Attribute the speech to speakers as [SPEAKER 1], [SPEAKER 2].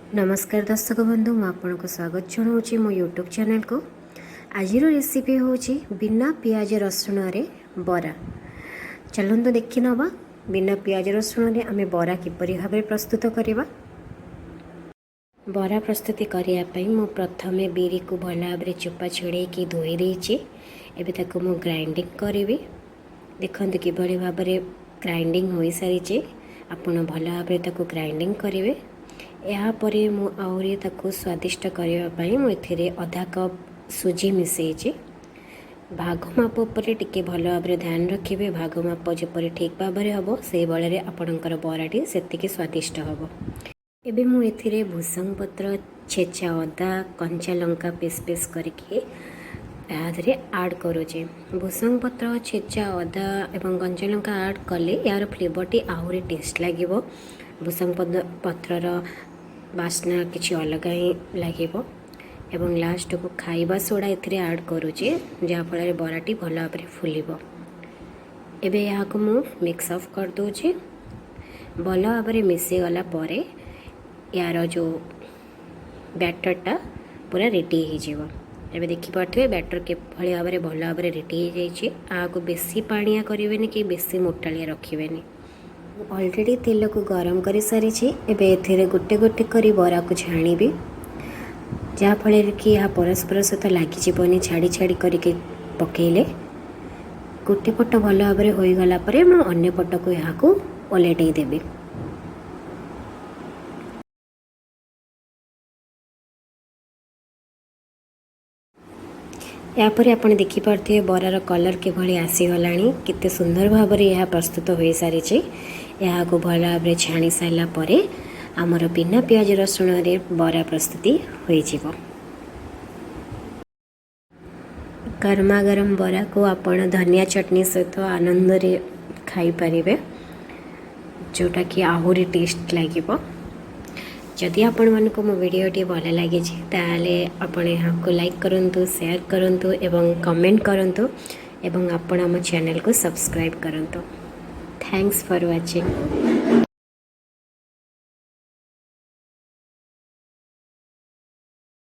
[SPEAKER 1] ନମସ୍କାର ଦର୍ଶକ ବନ୍ଧୁ, ମୁଁ ଆପଣଙ୍କୁ ସ୍ୱାଗତ ଜଣାଉଛି ମୋ ୟୁଟ୍ୟୁବ୍ ଚ୍ୟାନେଲକୁ। ଆଜିର ରେସିପି ହେଉଛି ବିନା ପିଆଜ ରସୁଣରେ ବରା। ଚାଲନ୍ତୁ ଦେଖିନେବା, ବିନା ପିଆଜ ରସୁଣରେ ଆମେ ବରା କିପରି ଭାବରେ ପ୍ରସ୍ତୁତ କରିବା। ବରା ପ୍ରସ୍ତୁତି କରିବା ପାଇଁ ମୁଁ ପ୍ରଥମେ ବିରିକୁ ଭଲ ଭାବରେ ଚୋପା ଛଡ଼େଇକି ଧୋଇ ଦେଇଛି। ଏବେ ତାକୁ ମୁଁ ଗ୍ରାଇଣ୍ଡିଙ୍ଗ କରିବି। ଦେଖନ୍ତୁ କିଭଳି ଭାବରେ ଗ୍ରାଇଣ୍ଡିଙ୍ଗ ହୋଇସାରିଛି। ଆପଣ ଭଲ ଭାବରେ ତାକୁ ଗ୍ରାଇଣ୍ଡିଙ୍ଗ କରିବେ। ଏହାପରେ ମୁଁ ଆହୁରି ତାକୁ ସ୍ୱାଦିଷ୍ଟ କରିବା ପାଇଁ ମୁଁ ଏଥିରେ ଅଧା କପ୍ ସୁଜି ମିଶାଇଛି। ଭାଗ ମାପ ଉପରେ ଟିକେ ଭଲ ଭାବରେ ଧ୍ୟାନ ରଖିବେ। ଭାଗ ମାପ ଯେପରି ଠିକ୍ ଭାବରେ ହେବ, ସେଇଭଳିରେ ଆପଣଙ୍କର ବରାଟି ସେତିକି ସ୍ୱାଦିଷ୍ଟ ହେବ। ଏବେ ମୁଁ ଏଥିରେ ଭୃସଙ୍ଗ ପତ୍ର, ଛେଚା ଅଦା, କଞ୍ଚା ଲଙ୍କା ପିସ୍ ପିସ୍ କରିକି ଏହା ଦେହରେ ଆଡ଼୍ କରୁଛି। ଭୃସଙ୍ଗ ପତ୍ର, ଛେଚା ଅଦା ଏବଂ କଞ୍ଚା ଲଙ୍କା ଆଡ଼୍ କଲେ ଏହାର ଫ୍ଲେଭରଟି ଆହୁରି ଟେଷ୍ଟ ଲାଗିବ। ଭୃସଙ୍ଗ ପତ୍ରର ବାସ୍ନା କିଛି ଅଲଗା ହିଁ ଲାଗିବ। ଏବଂ ଲାଷ୍ଟକୁ ଖାଇବା ସୋଡ଼ା ଏଥିରେ ଆଡ଼୍ କରୁଛି, ଯାହାଫଳରେ ବରାଟି ଭଲ ଭାବରେ ଫୁଲିବ। ଏବେ ଏହାକୁ ମୁଁ ମିକ୍ସ ଅପ୍ କରିଦେଉଛି। ଭଲ ଭାବରେ ମିଶିଗଲା ପରେ ଏହାର ଯେଉଁ ବ୍ୟାଟରଟା ପୁରା ରେଡ଼ି ହେଇଯିବ। ଏବେ ଦେଖିପାରୁଥିବେ, ବ୍ୟାଟର କିଭଳି ଭାବରେ ଭଲ ଭାବରେ ରେଡ଼ି ହେଇଯାଇଛି। ଏହାକୁ ବେଶୀ ପାଣିଆ କରିବେନି କି ବେଶୀ ମୋଟାଳିଆ ରଖିବେନି। ମୁଁ ଅଲରେଡ଼ି ତେଲକୁ ଗରମ କରିସାରିଛି। ଏବେ ଏଥିରେ ଗୋଟେ ଗୋଟେ କରି ବରାକୁ ଛାଣିବି, ଯାହାଫଳରେ କି ଏହା ପରସ୍ପର ସହିତ ଲାଗିଯିବନି। ଛାଡ଼ି ଛାଡ଼ି କରିକି ପକାଇଲେ ଗୋଟେ ପଟ ଭଲ ଭାବରେ ହୋଇଗଲା ପରେ ମୁଁ ଅନ୍ୟ ପଟକୁ ଏହାକୁ ଓଲଟେଇ ଦେବି। ଏହାପରେ ଆପଣ ଦେଖିପାରୁଥିବେ, ବରାର କଲର୍ କିଭଳି ଆସିଗଲାଣି, କେତେ ସୁନ୍ଦର ଭାବରେ ଏହା ପ୍ରସ୍ତୁତ ହୋଇସାରିଛି। ଏହାକୁ ଭଲ ଭାବରେ ଛାଣି ସାରିଲା ପରେ ଆମର ବିନା ପିଆଜ ରସୁଣରେ ବରା ପ୍ରସ୍ତୁତି ହୋଇଯିବ। ଗରମା ଗରମ ବରାକୁ ଆପଣ ଧନିଆ ଚଟଣି ସହିତ ଆନନ୍ଦରେ ଖାଇପାରିବେ, ଯେଉଁଟାକି ଆହୁରି ଟେଷ୍ଟ ଲାଗିବ। ଯଦି ଆପଣମାନଙ୍କୁ ମୋ ଭିଡ଼ିଓଟି ଭଲ ଲାଗିଛି, ତାହେଲେ ଆପଣ ଏହାକୁ ଲାଇକ୍ କରନ୍ତୁ, ସେୟାର କରନ୍ତୁ ଏବଂ କମେଣ୍ଟ କରନ୍ତୁ ଏବଂ ଆପଣ ଆମ ଚ୍ୟାନେଲକୁ ସବସ୍କ୍ରାଇବ୍ କରନ୍ତୁ। Thanks for watching.